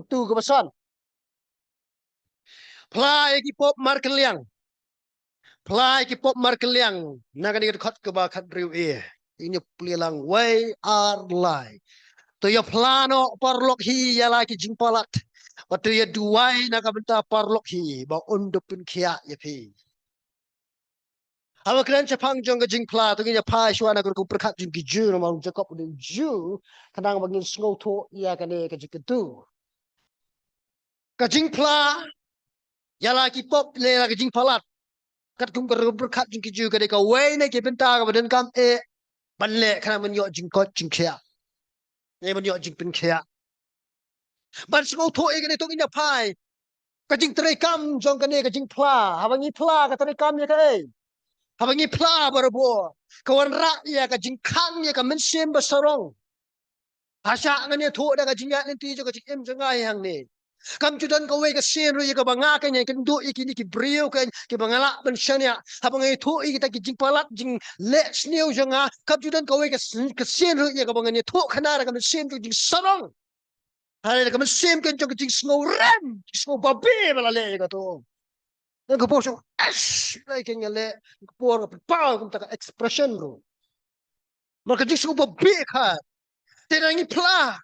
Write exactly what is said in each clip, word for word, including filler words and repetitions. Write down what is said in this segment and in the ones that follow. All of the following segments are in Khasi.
katu kaba san. Phla ïa ki pop markylliang. Phla ïa ki pop markylliang. Na kane ka dkhot kaba khathynriew A. Ine plie lang wei ar lai. To ïa phla noh paralok hi ïa la ki jingpalat. Bad to ïa duwai na ka bynta paralok hi ba un da pynkhiah ïa phi. Haba kren shaphang jong ka jingphla, to ngin ïa phai shuwa na ka rukom pyrkhat jong ki Jiw, namar u Jakob u dei u Jiw, khnang ba ngin sngewthuh ïa kane ka jingkyntu. Ka jingphla ïa la ki pop ne la ka jingpalat. Katkum ka rukom pyrkhat jong ki Jiw, ka dei kawei na ki bynta kaba donkam eh ban leh khnang ban ïoh jingkoit jingkhiah. Ne ban ïoh jingpynkhiah. Ban sngewthuh ïa kane to ngin ïa phai. Ka jingtreikam jong kane ka jingphla. Haba ngi phla ka treikam ïa kaei? Haba ngi phla barabor, ka wanrah ïa ka jingkhang ïa ka mynsiem basarong. Hato ngin ïathuh da ka jingïaid lynti jong ka jingim jong nga hangne. Kam ju don kawei ka sien ruh ïa kaba nga keiñ ngan kynduh ïa kine ki briew keiñ kiba nga lah ban shaniah. Haba nga ïathuh ïa kita ki jingpalat jingleh sniew jong nga, kam ju don kawei ka s-, ka sien ruh ïa kaba ngan ïathuh khana da ka mynsiem jong jingsarong. Hynrei da ka mynsiem keiñ jong ka jingsngewrem, jingsngew babe ba la leh ïa kato. Nang ka por jong, eish, lai keiñ nga leh, nang ka por nga pynpaw kumta ka expression ruh. Namar ka jingsngew babe ka. Te da ngi phla,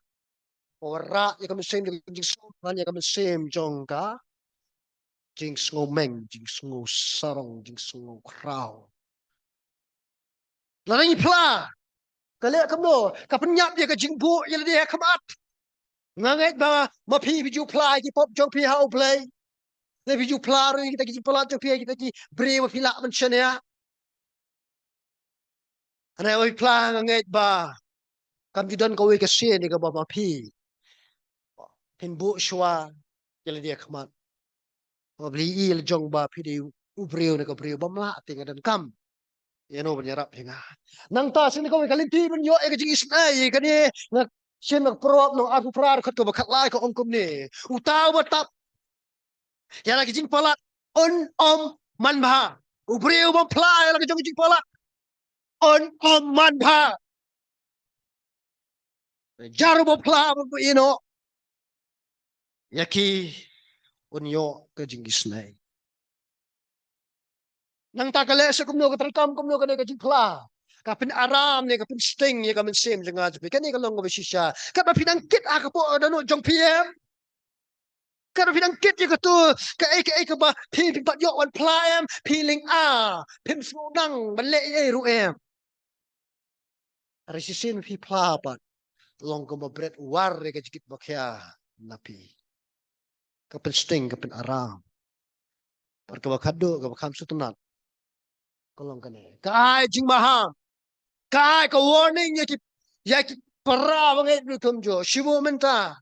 ka wanrah ïa ka mynsiem jong ka jingsngew, ïa ka mynsiem jong ka jingsngewmeng, jingsngewsarong, jingsngewkhraw. Lada ngi phla, ka leh kumno? Ka pynïap ïa ka jingbuh ïa lade ha khmat. Nga ngeit ba ma phi phi ju phla ïa ki pop jong phi ha U Blei. Ne phi ju phla ruh ïa kita ki jingpalat jong phi ha kita ki briew ba phi lah ban shaniah. Hynrei haba phi phla nga ngeit ba kam ju don kawei ka sien ïa kaba ma phi phin buh shuwa ïa lade ha khmat. Haba phi ïohi la jong ba phi dei u briew ne ka briew bym lah te nga donkam ïano ban ïarap ïa nga. Nangta shisien kawei ka lynti ban ïoh ïa ka jingisynei ïa kane, nga shem na ka Proverb nong arphew phra dkhot kaba khatlai ka ong kumne. Uta uba tap ïa la ki jingpalat un ym manbha. U briew bym phla ïa la ka jong ka jingpalat un ym manbha. Jar uba phla bad ba ïehnoh ïa ki un ïoh ka jingisynei. Nangta ka leh sa kumno, ka treikam kumno kane ka jingphla? Ka pynaram ne ka pynsting ïa ka mynsiem jong nga jong phi. Kane ka long kaba shisha. Katba phi dang kit ha ka pok ka dohnud jong phi em, katba phi dang kit ïa kato kaei kaei kaba phi, phi pat ïoh wan phla em, phi lyngngoh, phim sngewdang ban leh ei ei ruh em. Hynrei shisien phi phla pat, long kumba bret war ïa ka jingkit ba khia na phi. Ka pynsting, ka pynaram. Bad kaba khatduh, kaba kham sngewtynnat, ka long kane, ka ai jingmaham, ka ai ka warning ïa ki, ïa ki para bangeit ruh kumjuh. Shibun mynta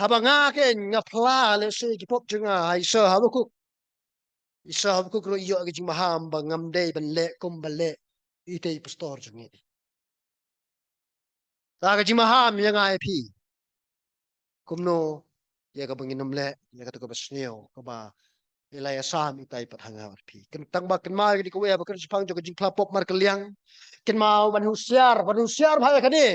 haba nga keiñ nga phla lehse ki pop jong nga ha Isaiah Habakkuk, Isaiah Habakkuk ruh ïoh ka jingmaham ba ngam dei ban leh kumba leh itei i pastor jong ngi. Sa ka jingmaham ïa nga ïa phi. Kumno ïa kaba ngin ym leh ïa kato kaba sniew kaba i la ïasam itai pat ha nga bad phi. Kyn, tang ba kynmaw ïa kane kawei haba kren shaphang jong ka jingphla pop markylliang. Kynmaw ban husiar, ban husiar bha ïa kane.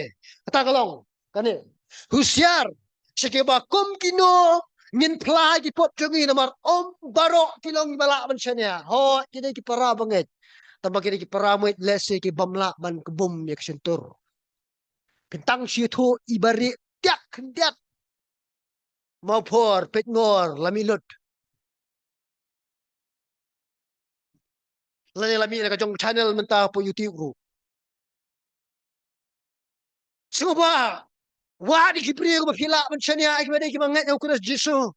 Kata ka long kane. Husiar sha kiba kum kino ngin phla ïa ki pop jong ngi namar ym baroh ki long kiba lah ban shaniah. Hooid, ki dei ki para bangeit. Tang ba ki dei ki para bangeit lehse ki bym lah ban kbum ïa ka shyntur. Phin tang shu ïathuh i ba rieh tiak khyndiat. Mawphor, Peitngor, la mih lut. Lane la mih na ka jong ka channel mynta hapoh YouTube ruh. Sngewbha, wad ïa ki briew kiba phi lah ban shaniah, kiba dei kiba ngeit ha u Khrist Jisu.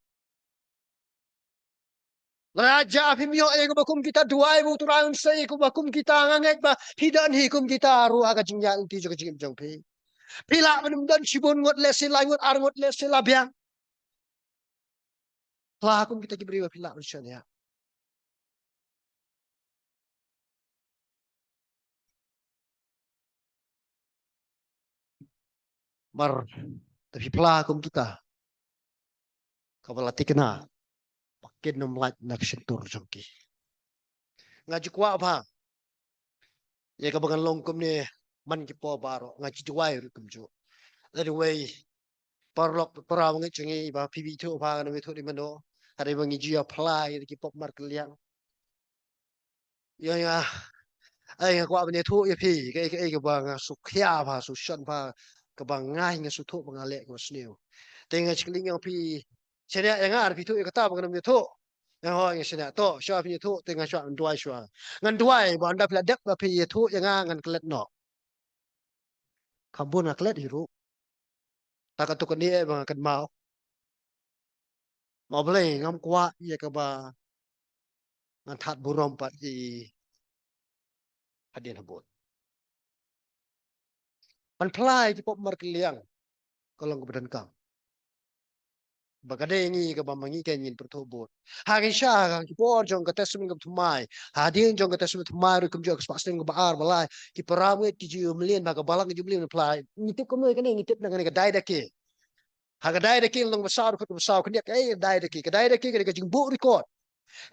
Lada jia phim ïoh ïa kiba kum kita, duwai ba U Trai un sei ïa kiba kum kita, nga ngeit ba phi don hi kum kita ruh ha ka jingïaid lynti jong ka jingim jong phi. Phi lah ban ym don shibun ngut, lehse lai ngut, ar ngut, lehse la biang. Phla kum kita ki briew ba phi lah ban shaniah. Namar lada phi phla kum kita, kaba la thikna ba kin ym lait na ka shyntur jong ki. Nga ju kwah bha ïa kaba ngan long kumne man ki por baroh, nga ju duwai ruh kumjuh. Lada wei paralok para bangeit jong ngi ba phi ïathuh ba ngan ïathuh ïa mano. Hynrei ba ngi ju ïa phla ïa ki pop markylliang. Ïa nga, ai nga kwah ban ïathuh ïa phi kaei kaei kaba nga sngewkhia ba sngewshon ba kaba nga nga sngewthuh ba nga leh kaba sniew. Te nga shu kylli ïa phi, shaniah ïa nga, phi ïathuh ïa kata ba ngan ïathuh. Ïa nga hooid nga shaniah, to shuwa phi ïathuh te nga shuwa ngan duwai shuwa. Ngan duwai ba ynda phi la dep ba phi ïathuh ïa nga ngan klet noh. Kham bun nga klet hi ruh. Ta katto katne ba nga kynmaw. Ma Blei ngam kwah ïa kaba ngan thad burom pat ïa i hadien habud. Ban phla ïa ki pop markylliang ka long kaba donkam. Ba ka dei ngi kaba ma ngi kein ngin pyrthuh bud. Ha ngi sha ha ki por jong ka Testament kaba thymmai, hadien jong ka Testament thymmai ruh kumjuh ka spah snem kaba ar ba lai, ki para bangeit ki ju mlien ba ka balang ki ju mlien phla. Ngi tip kumno ïa kane, ngi tip na kane ka Didache. Ha ka Didache lynnong ba saw dkhot ba saw, khyndiat kaei ka Didache, ka Didache ka dei ka jingbuh record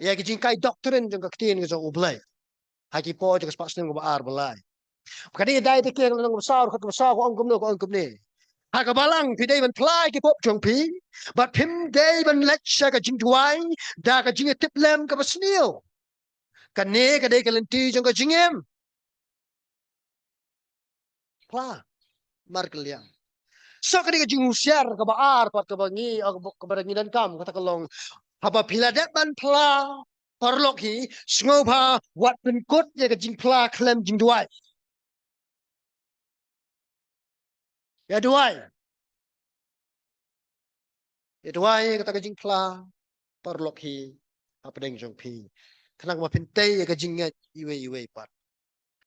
ïa ka jinghikai doctrine jong ka ktien ka jong U Blei. Ha ki por jong ka spah snem kaba ar ba lai. Ka dei ka Didache lynnong ba saw dkhot ba saw ka ong kumno, ka ong kumne. Ha ka balang phi dei ban phla ïa ki pop jong phi. Bad phim dei ban leit sha ka jingduwai da ka jingïatiplem kaba sniew. Kane ka dei ka lynti jong ka jingim. Phla markylliang. So ka dei ka jinghusiar kaba ar pat kaba ngi, kaba ngi donkam, kata ka long, haba phi la dep ban phla paralok hi, sngewbha wat pynkut ïa ka jingphla khlem jingduwai. Ïa duwai. Ïa duwai kata ka jingphla paralok hi hapdeng jong phi. Khnang ba phin tei ïa ka jingngeit iwei iwei pat.